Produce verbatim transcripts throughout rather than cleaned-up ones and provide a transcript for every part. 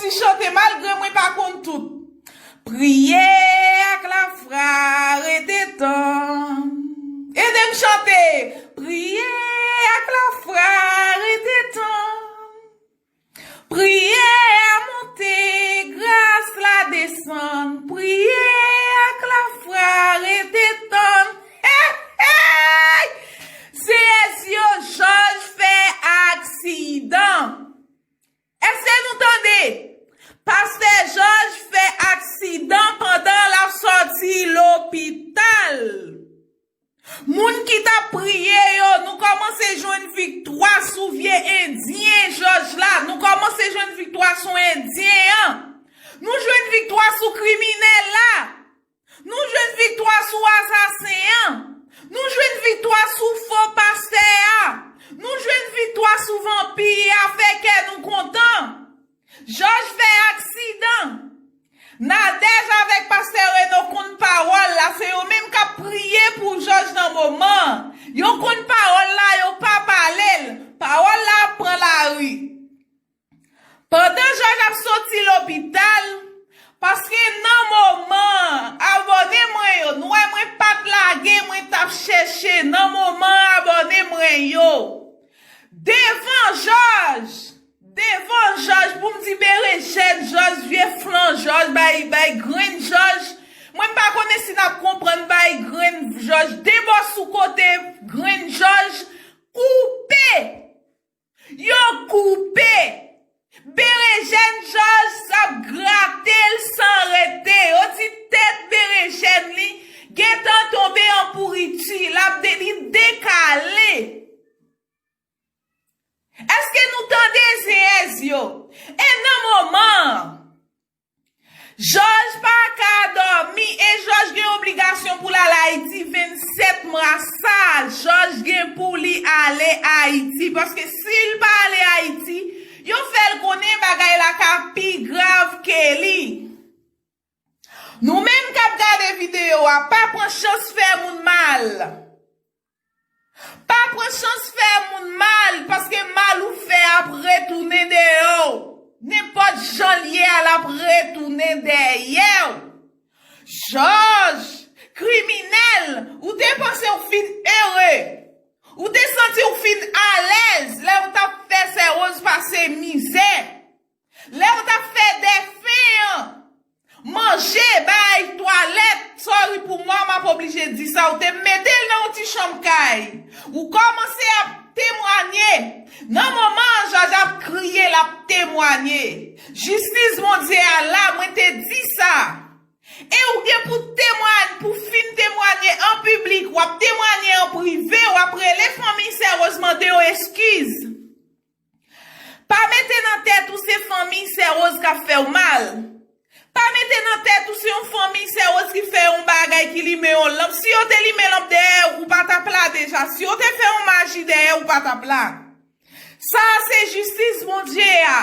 Ti chante malgre mwen pa konn tout. Priye ak lafwa rete tann. Ede m chante. Priye ak lafwa rete tann. Priye a monte, gras la desann. Priye ak lafwa rete tann. Hey, hey! Seyès yo, Jòj fè aksidan. Èske nou tande? Pastè Jòj fè aksidan pandan l ap sòti lopital. Moun ki t ap priye yo, nou kòmanse jwenn viktwa sou vye endyen Jòj la. Nou kòmanse jwenn viktwa sou endyen an. Nou jwenn viktwa sou kriminèl la. Nou jwenn viktwa sou asasen an. Nou jwenn viktwa sou fo pastè a. Nou jwenn viktwa sou vanpi a. Fè kè nou kontan. Jòj fè aksidan. Nadège avèk pastè Reno konn pawòl la, se yo menm k ap priye pou Jòj nan moman an. Yo konn pawòl la, yo pa pale l. Pawòl la ap pran lari. Pandan Jòj ap soti lopital, paske nan moman an, abòne mwen yo, nou wè mwen pa t lage, mwen t ap chèche nan moman an, abòne mwen yo. Devan Jòj, devan Jòj, pou m di berejèn Jòj, vye flan Jòj, bay, bay grenn Jòj. Mwen m pa konnen si n ap konprann bay grenn Jòj, de bò sou kote grenn Jòj koupe. Yo koupe. Berejèn Jòj ap grate l san rete. Yo di tèt berejèn li gentan tonbe an pouriti. L ap de-, li dekale. Èske nou tande zeyèz yo? E nan moman an, Jòj pa ka dòmi e Jòj gen obligasyon pou l al Ayiti vennsèt mwa sa. Jòj gen pou li ale Ayiti, paske si l pa ale Ayiti, yo fè l konnen bagay la ka pi grav ke li. Nou menm k ap gade videyo a, pa pran chans fè moun mal. Pa pran chans fè moun mal, paske mal ou fè ap retounen dèyè w. Nenpòt jan l ye a, l ap retounen dèyè w. Jòj, kriminèl, ou te panse w fin ere. Ou te santi w fin alèz lè w t ap fè Sè Woz pase mizè. Lè w t ap fè dèfen an, manje, bay twalèt, sorry pou mwa, m ap oblije di sa, ou te mete l nan yon ti chanm kay. Ou kòmanse ap temwanye. Nan moman an, Jòj ap kriye, l ap temwanye. Jistis Bondye a la, mwen te di sa. E ou gen pou temwanye, pou fin temwanye an piblik, w ap temwanye an prive, w ap rele fanmi Sè Woz mande yo eskiz. Pa mete nan tèt ou se fanmi Sè Woz k ap fè w mal. Pa mete nan tèt ou se yon fanmi Sè Woz ki fè yon bagay ki limen yon lanp. Si yo te limen lanp dèyè w, ou pa t ap la deja. Si yo te fè yon maji dèyè w, ou pa t ap la. Sa a se jistis Bondye a.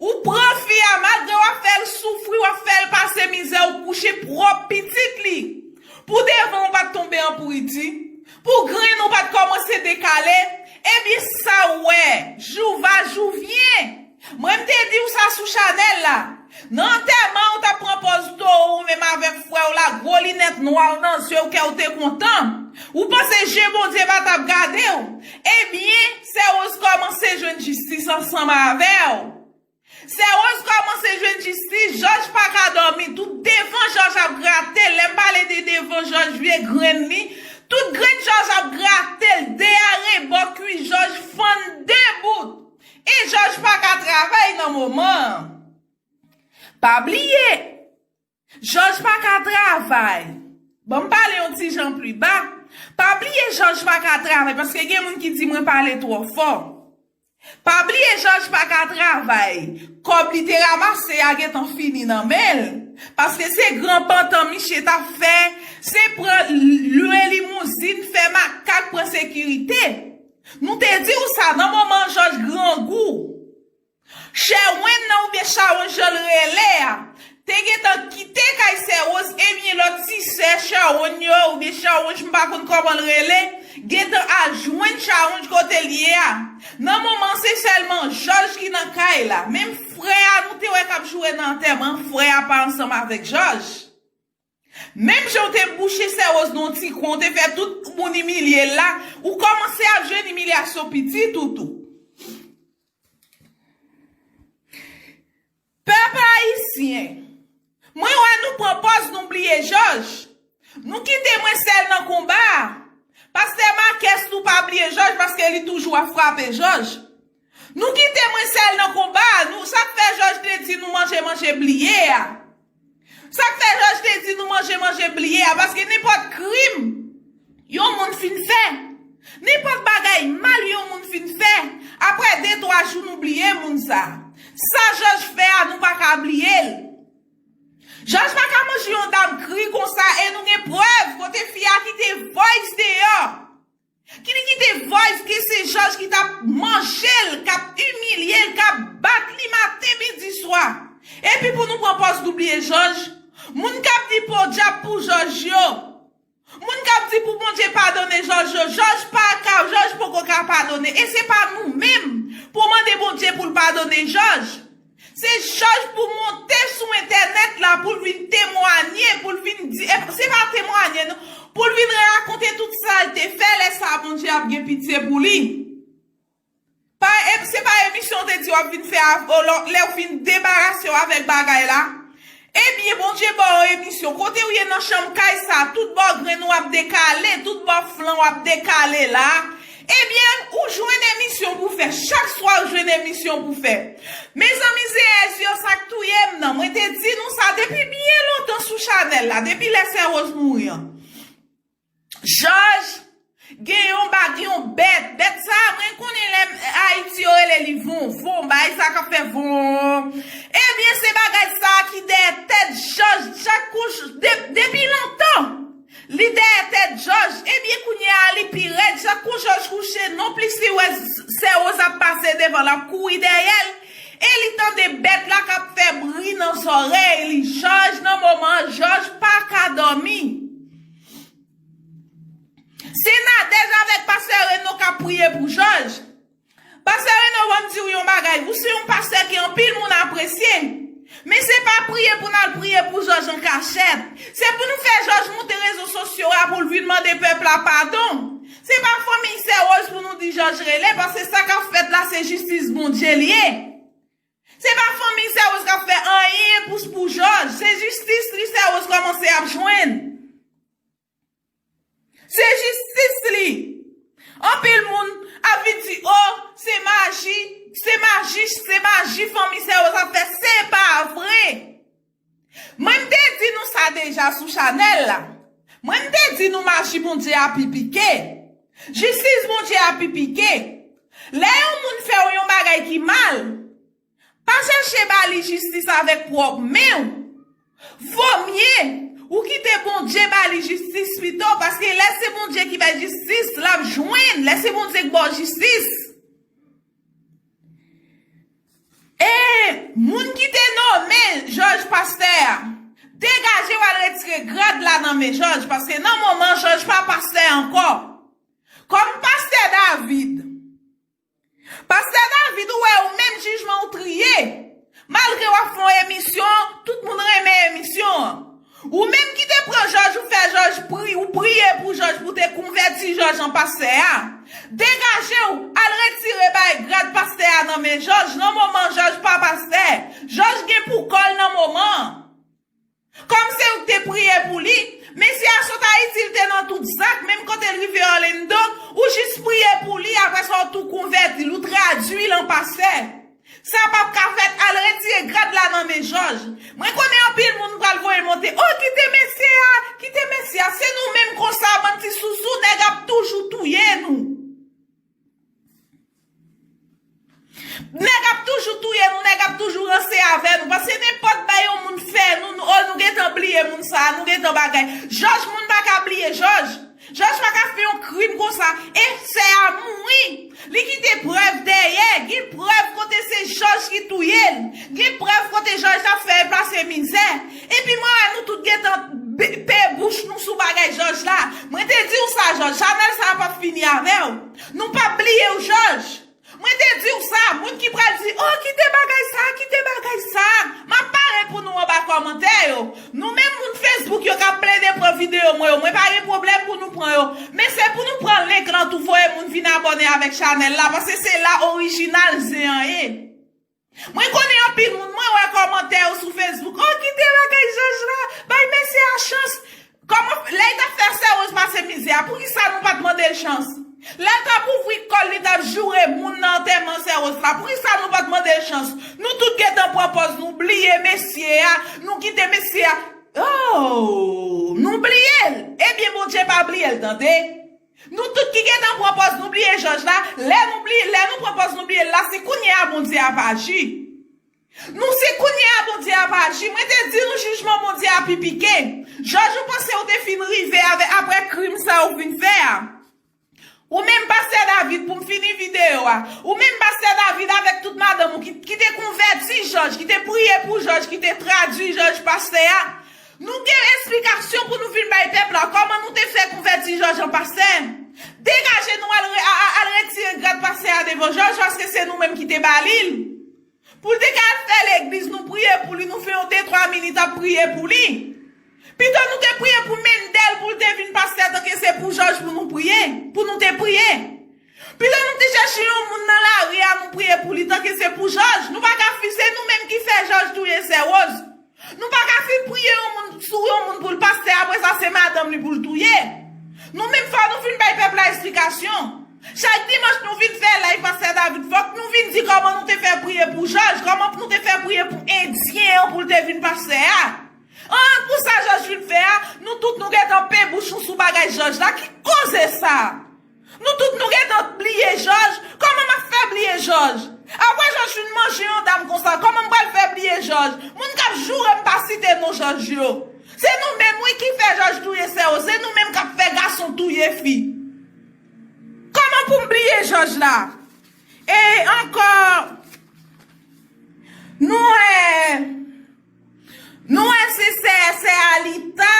Ou pran fi a, malgre w ap fè l soufri, w ap fè l pase mizè, ou kouche pwòp pitit li. Pou devan w pa t tonbe an pouriti, pou grenn ou pa t kòmanse dekale, ebyen sa w wè, jou va, jou vyen. Mwen m te di w sa sou chanèl la. Nan antèman w t ap pran pòz towo ou menm avèk frè w la, gwo linèt nwa w nan zye w, kè w te kontan. Ou panse je Bondye pa t ap gade w? Ebyen, Sè Woz kòmanse jwenn jistis ansanm avè w. Sè Woz kòmanse jwenn jistis, Jòj pa ka dòmi, tout devan Jòj ap grate l. Lè m pale de devan Jòj, vye grenn li, tout grenn Jòj ap grate l, de a rebò, kwi Jòj fann de bout. E Jòj pa ka travay nan moman an. Pa bliye, Jòj pa ka travay. Ban m pale yon ti jan pli ba. Pa bliye Jòj pa ka travay, paske gen moun ki di mwen pale twò fò. Pa bliye Jòj pa ka travay. Kòb li te ranmase a gentan fini nan men l. Paske se gran pantan misye t ap fè, se pran lwe limouzin, fè makak, pran sekirite. Nou te di w sa nan moman Jòj grangou. Chèwonn nan oubyen Chawonj jan l rele a, te gentan kite kay Sè Woz, ebyen lòt ti sè Chawonj yo, oubyen Chawonj, m pa konn kòman l rele, gentan al jwenn Chawonj kote l ye a. Nan moman se sèlman Jòj ki nan kay la. Menm frè a nou te wè k ap joure nan antèman frè a pa ansanm avèk Jòj. Menm jan w te bouche Sè Woz nan yon ti kwen, w te fè tout moun imilye l la, ou kòmanse ap jwenn imilyasyon pitit ou tou. Pèp ayisyen, mwen wè nou pran pòz nou bliye Jòj. Nou kite mwen sèl nan konba a. Pastè Makès tou pa bliye Jòj paske li toujou ap frape Jòj. Nou kite mwen sèl nan konba a. Nou, sa k fè Jòj te di nou manje, manje, bliye a? Sa k fè Jòj te di nou manje, manje, bliye a? Paske nenpòt krim yon moun fin fè, nenpòt bagay mal yon moun fin fè, apre de, twa jou nou bliye moun sa. Sa Jòj fè a, nou pa ka bliye l. Jòj pa ka manje yon dam kri konsa e nou gen prèv kote fi a kite voice deyò. Ki li kite voice ke se Jòj ki t ap manje l, k ap imilye l, k ap bat li maten, midi, swa. Epi pou nou pran pòz nou bliye Jòj. Moun k ap di podyab pou Jòj yo. Moun k ap di pou Bondye padone Jòj yo, Jòj pa ka, Jòj poko ka padone. E se pa nou menm pou mande Bondye pou l padone Jòj. Se Jòj pou monte sou entènèt la, pou l vin temwanye, pou l vin di, e, se pa temwanye, non, pou l vin rakonte tout sa l te fè, lè sa a Bondye ap gen pitye pou li. Pa, e, se pa emisyon w te di w ap vin fè a, o, lè, lè w fin debarase w avèk bagay la. Ebyen, Bondye ba w emisyon. Kote w ye nan chanm kay sa, tout bò grenn w ap dekale, tout bò flan w ap dekale la. Ebyen, ou jwenn emisyon pou fè. Chak swa, ou jwenn emisyon pou fè. Mezanmi, zeyèz yo, sa k touye m nan. Mwen te di nou sa depi byen lontan sou chanèl la, depi lè Sè Woz mouri an. Jòj gen yon bag, yon bèt. Bèt sa a, mwen konnen lè Ayiti yo rele li von, von, bay sa k ap fè von. Ebyen, se bagay sa a ki dèyè tèt Jòj, chak kou, de-, depi lontan. Li dèyè tèt Jòj. Ebyen, kounye a, li pi rèd. Chak kou Jòj kouche, non plis li wè Sè Woz ap pase devan, l ap kouri dèyè l. E li tande bèt la k ap fè bri nan zòrèy li. Jòj, nan moman an, Jòj pa ka dòmi. Se Nadège avèk pastè Reno k ap priye pou Jòj. Pastè Reno, ban m di w yon bagay. Ou se yon pastè ke anpil moun apresye. Men se pa priye pou n al priye pou Jòj an kachèt. Se pou nou fè Jòj moute rezo sosyo a pou l vin mande pèp la padon. Se pa fanmiy Sè Woz pou nou di Jòj rele, paske sa k ap fèt la, se jistis Bondye l ye. Se pa fanmiy Sè Woz k ap fè anyen pou, pou Jòj. Se jistis li Sè Woz kòmanse ap jwenn. Se jistis li. Anpil moun ap vin di, o, se maji, se maji, se maji fanmi Sè Woz ap fè. Se pa vre. Mwen m te di nou sa deja sou chanèl la. Mwen m te di nou maji Bondye a pi pike. Jistis Bondye a pi pike. Lè yon moun fè w yon bagay ki mal, pa chèche ba li jistis avèk pwòp men w. Vomye ou kite Bondye ba li jistis pito, paske lè se Bondye ki bay jistis, l ap jwenn. Lè se Bondye k ba w jistis. E moun ki te nonmen Jòj pastè a, degaje w al retire grad la nan men Jòj, paske nan moman Jòj pa pastè ankò. Kòm pastè David, Pastè David, ou wè ou menm jijman ou triye. Malgre w ap fè yon emisyon, tout moun renmen emisyon an. Ou menm ki te pran Jòj, ou fè Jòj pri, ou priye pou Jòj, pou te konvèti Jòj an pastè a. Degaje w, al retire bay grad pastè a nan men Jòj. Nan moman Jòj pa pastè. Jòj gen pou kò l nan moman an. Kòm se ou k te priye pou li, mesye a sot Ayiti, li te nan tout zak, menm kote l rive Orlando, ou jis priye pou li, apre sa ou tou konvèti l, ou tradui l an pastè. Sa p ap ka fèt, al retire grad la nan men Jòj. Mwen konnen anpil moun pral voye monte, o, kite mesye a, kite mesye a, se nou menm konsa, bann ti sousou, nèg ap toujou touye nou. Nèg ap toujou touye nou, nèg ap toujou ranse avè nou. Paske nenpòt bagay yon moun fè nou, nou, o, nou gentan bliye moun sa a, nou gentan bagay. Jòj, moun pa ka bliye Jòj. Jòj pa ka fè yon krim konsa. E sè a mouri. Li kite prèv dèyè. Gen prèv kote se Jòj ki touye l. Gen prèv kote Jòj t ap fè l pase mizè. Epi mwen wè nou tout gentan be-, pe bouch nou sou bagay Jòj la. Mwen te di w sa, Jòj. Chanèl sa a p ap fini avè w. Nou p ap bliye w, Jòj. Mwen te di w sa, moun ki pral di, o, kite bagay sa, kite bagay sa. vin abòne avèk chanèl la, paske se la orijinal zen an ye. Mwen konnen anpil moun, mwen wè kòmantè yo sou Facebook, "Oh, kite bagay Jòj la, bay mesye a chans." Kòman, lè l t ap fè Sè Woz pase mizè a, poukisa nou pa t mande l chans? Lè l t ap ouvri kò l, li t ap joure moun nan antèman Sè Woz la, poukisa nou pa t mande l chans? Nou tout gentan pran pòz, nou bliye mesye a, nou kite mesye a. Oh, nou bliye l. Ebyen, Bondye pa bliye l, tande. Nou tout ki gentan pran pòz, nou bliye Jòj la. Lè nou bliye, lè nou pran pòz, nou bliye l la, se kounye a Bondye ap aji. Nou, se kounye a Bondye ap aji. Mwen te di nou jijman Bondye a pi pike. Jòj, ou panse ou te fin rive avè, apre krim sa ou vin fè a? Ou menm, Pastè David, pou m fini videyo a. Ou menm, Pastè David, avèk tout madanm ou ki, ki te konvèti Jòj, ki te priye pou Jòj, ki te tradui Jòj pastè a. Nou gen esplikasyon pou nou vin bay pèp la. Kòman nou te fè konvèti Jòj an pastè? Degaje nou, al re-, a, a, al retire grad pastè a devan Jòj, paske se nou menm ki te ba li l. Pou l te ka al fè legliz, nou priye pou li, nou fè yon de twa minit ap priye pou li. Pito nou te priye pou Mendel pou l te vin pastè, tanke se pou Jòj pou nou priye, pou nou te priye. Pito nou te chèche yon moun nan lari a, nou priye pou li, tanke se pou Jòj. Nou pa ka fi, se nou menm ki fè Jòj touye Sè Woz. Nou pa ka fin priye yon moun, sou yon moun pou l pastè, apre sa se madanm li pou l touye. Nou menm fò nou vin bay pèp la esplikasyon. Chak dimanch nou vin fè live pastè David, fòk nou vin di kòman nou te fè priye pou Jòj, kòman nou te fè priye pou endyen an pou l te vin pastè a. An, pou sa Jòj vin fè a, nou tout nou gentan pen bouch nou sou bagay Jòj la. Ki koze sa? Nou tout nou gentan bliye Jòj. Kòman m ap fè bliye Jòj? Apre Jòj fin manje yon dam konsa, kòman m pral fè bliye Jòj? Moun k ap joure m pa site non Jòj yo. Se nou menm, wi, ki fè Jòj touye Sè Woz. Se nou menm k ap fè gason touye fi. Kòman pou m bliye Jòj la? E ankò, nou wè, nou wè se sè, sè Alita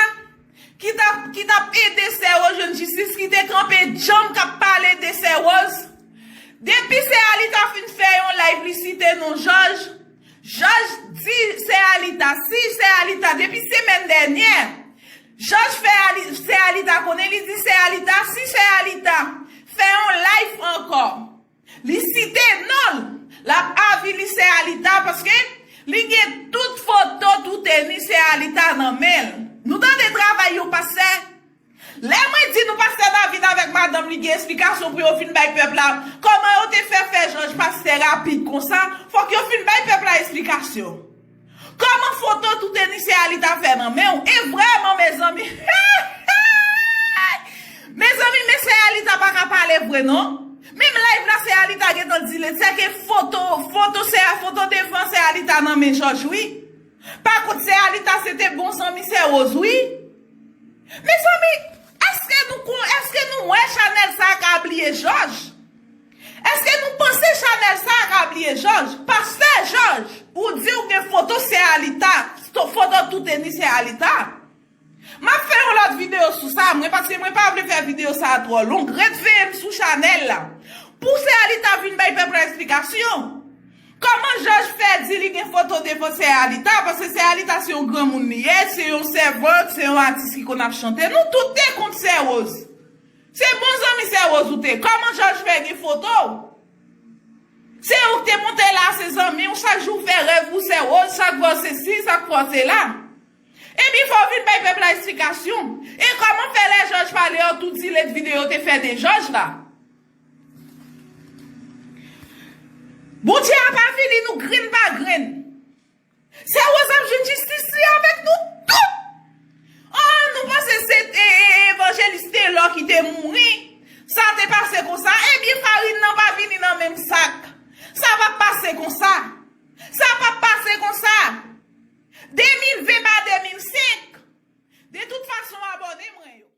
ki t ap, ki t ap ede Sè Woz jwenn jistis, ki te kanpe djanm k ap pale de Sè Woz. Depi Sè Alita fin fè yon live, li site non Jòj. Jòj di Sè Alita, si Sè Alita, depi semèn dènyè, Jòj fè Ali-, Sè Alita konnen, li di Sè Alita, si Sè Alita fè yon live ankò, li site non l, l ap avili Sè Alita, paske li gen tout foto tou teni Sè Alita nan men l. Nou tande travay yon pastè? Lè mwen di nou pastè David avèk madanm li gen esplikasyon pou yo fin bay pèp la kòman yo te fè fè Jòj pastè rapid konsa, fòk yo fin bay pèp la esplikasyon. Kòman foto tou teni Sè Alita fè nan men w? E vrèman, mezanmi. Mezanmi, men Sè Alita pa ka pale vre, non. Menm live la, Sè Alita gentan di l, se ke foto, foto Sè, foto devan Sè Alita nan men Jòj, wi. Pa kont, Sè Alita se te bon zanmi Sè Woz, wi. Mezanmi, èske nou kon-, èske nou wè chanèl sa a ka bliye Jòj? Èske nou panse chanèl sa a ka bliye Jòj? Pastè Jòj, ou di ou gen foto Sè Alita, foto tou teni Sè Alita. M ap fè yon lòt videyo sou sa, mwen, paske mwen pa vle fè videyo sa a twò long. Ret veye m sou chanèl la. Pou Sè Alita vin bay pèp la esplikasyon. Kòman Jòj fè di li gen foto devan Sè Alita? Paske Sè Alita se yon granmoun li ye, se yon sèvant, se yon atis ki konn ap chante. Nou tout te kont Sè Woz. Se bon zanmi Sè Woz ou te. Kòman Jòj fè gen foto w? Se ou k te monte la, se zanmi w, chak jou w fè rèv ou Sè Woz, chak fwa w se si, chak fwa w se la. Epi fò w vin bay pèp la esplikasyon. E kòman fè lè Jòj pale yo tou delete videyo te fè de Jòj la? Bondye ap avili nou grenn pa grenn. Sè Woz ap jwenn jistis li avèk nou tout. Ah, nou panse se, e, e, evanjelis Telò ki te mouri? Sa te pase konsa? Ebyen, farin nan pa vini nan menm sak. Sa p ap pase konsa. Sa p ap pase konsa. De mil ven pa de mil senk. De tout fason, abòne mwen yo.